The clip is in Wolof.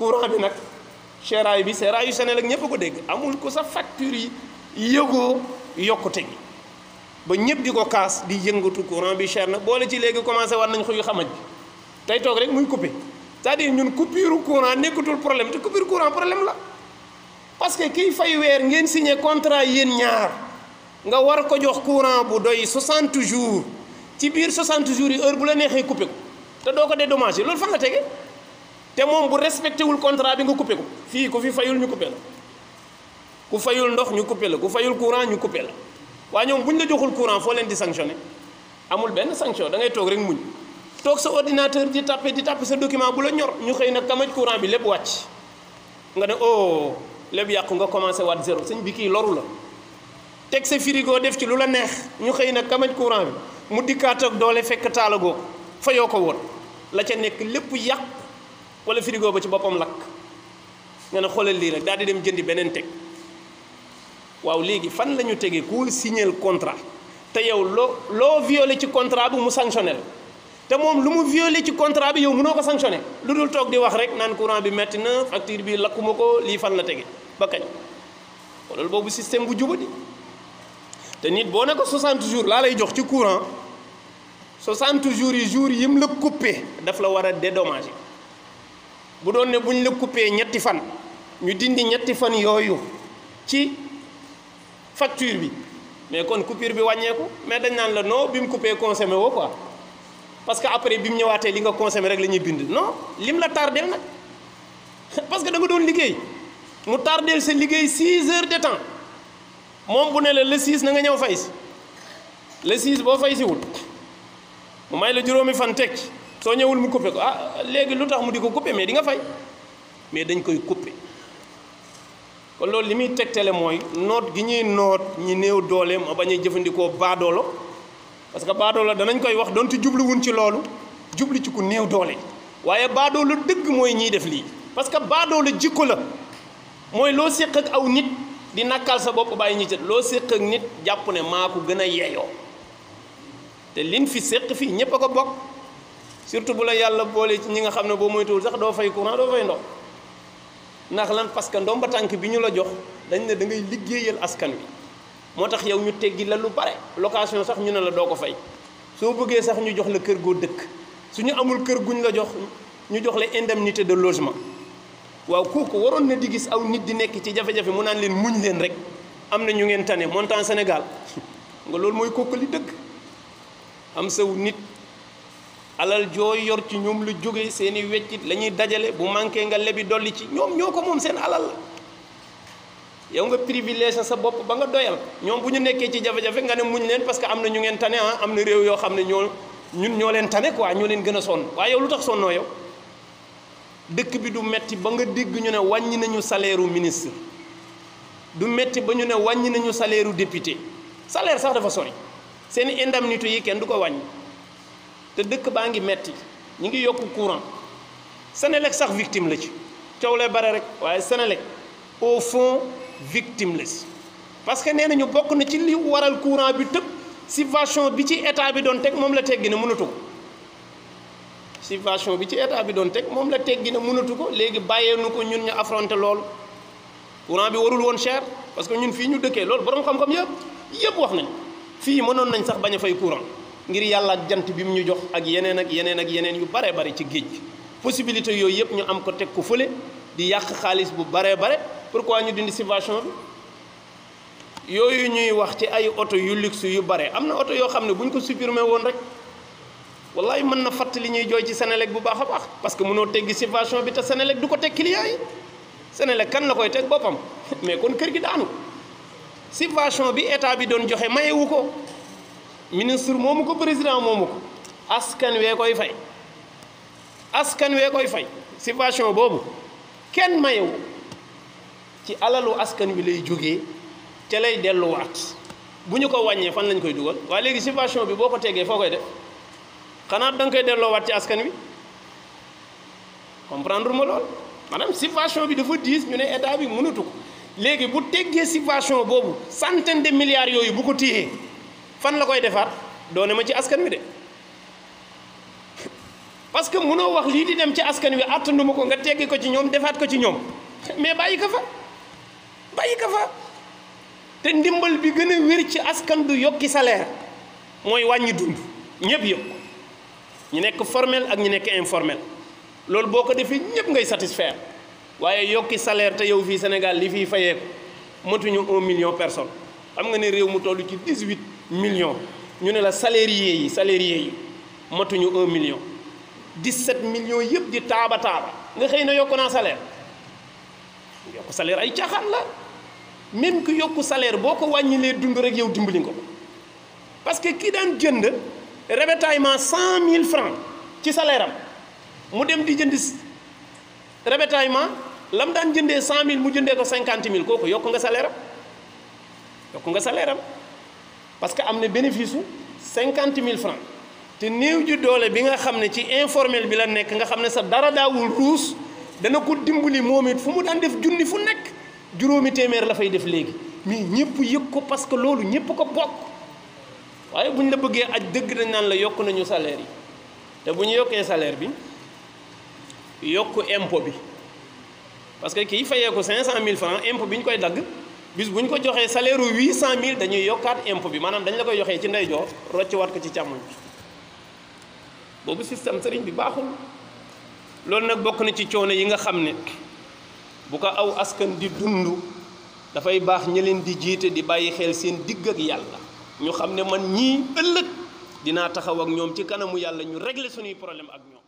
courant bi nag seeraay bi seeraayu Senelec ñëpp ko dégg amul ko sa facture yi yëgoo yokkute gi ba ñëpp di ko kaas di yëngatu courant bi cher na boole ci léegi commencé war nañ xuyu xamaj bi tey toog rek muy coupé c'est-à-dire ñun coupure courant nekkatul problème te coupure courant problème la parce que kiy fay weer ngeen signé contrat yéen ñaar nga war ko jox courant bu doy 60 jours ci biir 60 jours yi heure bu la neexee coupé ko te doo ko dédommagé loolu fan la tege te moom bu respecté wul contrat bi nga coupé ko fii ku fi fayul ñu coupé la ku fayul ndox ñu coupé la ku fayul courant ñu coupé la waaye ñoom bu ñu la joxul courant foo leen di sanctionné amul benn sanction da ngay toog rek muñ toog sa ordinateur di tapé sa document bu la ñor ñu xëy nag kamaj courant bi lépp wàcc nga ne oh lépp yàqu nga commencé waat zéro sëñ bi kii loru la teg sa frigo def ci lu la neex ñu xëy nag kamaj courant bi mu dikkaat ak doole fekk taalagoo fayoo ko woon la ca nekk lépp yàq wala frigo ba ci boppam lakk nga ne xoolal lii rek daal di dem jëndi beneen teg waaw léegi fan la ñu tegee ku signer contrat te yow loo violé ci contrat bi mu sanctionné la te moom lu mu violé ci contrat bi yow mënoo ko sanctionné lu dul toog di wax rek naan courant bi metti na facture bi lakkuma ko lii fan la tege ba kañ loolu boobu système bu jubadi te nit boo ne ko 60 jours laa lay jox ci courant 60 jours yi jours yim la coupé daf la war a dédommager bu doon ne buñ la coupé ñetti fan ñu dindi ñetti fan yooyu ci facture bi mais kon coupure bi wàññeeku mais dañ naan la non bi mu coupé consommé woo quoi parce que après bi mu ñëwaatee li nga consommé rek la ñuy bind non lim la tardel nag parce que da nga doon liggéey mu tardel sa liggéey 6 heures de temps moom bu ne la le 6 na nga ñëw fay si le 6 boo fay si wul mu may la juróomi fan teg soo ñëwul mu coupé ko ah léegi lu tax mu di ko coupé mais di nga fay mais dañ koy coupé kon loolu li muy tegtale mooy noot gi ñuy noot ñi néew doole ma bañ a jëfandikoo baadoolo parce que baadoolo danañ koy wax donte jubluwun ci loolu jublu ci ku néew doole waaye baadoolo dëgg mooy ñiy def lii parce que baadoolo jikko la mooy loo séq ak aw nit di nakkal sa bopp bàyyi ñi ci loo séq ak nit jàpp ne maa ko gën a yeeyoo te liñ fi séq fii ñépp a ko bokk surtout bu la yàlla boole ci ñi nga xam ne boo moytuwul sax doo fay courant doo fay ndox ndax lan parce que ndomba tànk bi ñu la jox dañ ne da ngay liggéeyal askan wi moo tax yow ñu teggi la lu bare location sax ñu ne la doo ko fay soo bëggee sax ñu jox la kër goo dëkk su ñu amul kër guñ la jox ñu jox la indemnité de logement waaw kooku waroon na di gis aw nit di nekk ci jafe-jafe mu naan leen muñ leen rek am na ñu ngeen tane montant Sénégal nga loolu mooy kooku li dëgg am saw nit alal jooy yor ci ñoom lu jógee seeni weccit la ñuy dajale bu manqué nga lebi dolli ci ñoom ñoo ko moom seen alal la yow nga privilège sa bopp ba nga doyal ñoom bu ñu nekkee ci jafe-jafe nga ne muñ leen parce que am na ñu ngeen tane ah am na réew yoo xam ne ñun ñoo leen tane quoi ñoo leen gën a sonn waaye yow lu tax sonnoo yow dëkk bi du metti ba nga dégg ñu ne wàññi nañu salaire u ministre du metti ba ñu ne wàññi nañu salaire u député salaire sax dafa sori seen indemnité yi kenn du ko wàññi te dëkk baa ngi metti ñu ngi yokku courant Senelec sax victime la ci coow lay bare rek waaye Senelec au fond victime la si parce que nee nañu bokk na ci li waral courant bi tëb subvention bi ci état bi doon teg moom la teggi ne mënatu ko subvention bi ci état bi doon teg moom la teggi ne mënatu ko léegi bàyyeenu ko ñun ñu affronter loolu courant bi warul woon cher parce que ñun fii ñu dëkkee loolu borom xam-xam yëpp wax nañ fii mënoon nañ sax bañ a fay courant ngir yàlla ak jant bi mu ñu jox ak yeneen ak yeneen yu bare bare ci géej gi possibilité yooyu yëpp ñu am ko teg ko fële di yàq xaalis bu bare bare pourquoi ñu dindi subvention bi yooyu ñuy wax ci ay oto yu luxe yu bare am na oto yoo xam ne bu ñu ko supprimer woon rek wallahi mën na fatt li ñuy jooy ci Senelec bu baax a baax parce que mënoo teggi subvention bi te Senelec du ko teg client yi Senelec kan la koy teg boppam mais kon kër gi daanu subvention bi état bi doon joxe mayewu ko ministre moomu ko président moomu ko askan wee koy fay subvention boobu kenn mayewu ci alalu askan wi lay jógee ca lay delluwaat bu ñu ko wàññee fan lañ koy dugal waaye léegi subvention bi boo ko tegee foo koy def xanaa da nga koy delloowaat ci askan wi comprendre ma lool maanaam subvention bi dafa diis ñu ne état bi mënatu ko léegi bu teggee subvention boobu centaine de milliards yooyu bu ko téyee fan la koy defaat doone ma ci askan wi de parce que mënoo wax lii di dem ci askan wi attanduma ko nga teggi ko ci ñoom defaat ko ci ñoom mais bàyyi ko fa te ndimbal bi gën a wér ci askan du yokki salaire mooy wàññi dund ñëpp yëpp ñu nekk formel ak ñu nekk informel loolu boo ko defee ñëpp ngay satisfaire waaye yokki salaire te yow fii Sénégal li fii fayeeku matuñu 1 million personnes xam nga ne réew mu toll ci 18 millions ñu ne la salarié yi matuñu 1 million 17 millions yëpp di taaba nga xëy na yokku naa salaire ay caaxaan la même que yokku salaire boo ko wàññilee dund rek yow dimbali ko parce que kii daan jënd ravitaillement 100 000 francs ci salaire am mu dem di jënd ravitaillement lam daan jëndee 100 000 mu jëndee ko 50 000 kooku yokku nga salaire am parce que am na bénéfice su 50 000 francs te néew ju doole bi nga xam ne ci informel bi la nekk nga xam ne sa dara daawul ruus dana ko dimbali moom it fu mu daan def junni fu nekk juróomi téeméer la fay def léegi mais ñëpp yëg ko parce que loolu ñëpp ko bokk waaye bu ñu la bëggee aj dëgg dañ naan la yokk nañu salaire yi te bu ñu yokkee salaire bi yokk impôt bi parce que kii fayee ko 500 000 francs impôt bi ñu koy dagg bis bu ñu ko joxee salaire u 800 000 dañuy yokkaat impôt bi maanaam dañ la koy joxee ci ndeyjoor rocc waat ko ci càmmoñ bi boobu système sëriñ bi baaxul loolu nag bokk na ci coono yi nga xam ne bu ko aw askan di dund dafay baax ñi leen di jiite di bàyyi xel seen digg ak yàlla ñu xam ne man ñii ëllëg dinaa taxaw ak ñoom ci kanamu yàlla ñu régler suñuy problème ak ñoom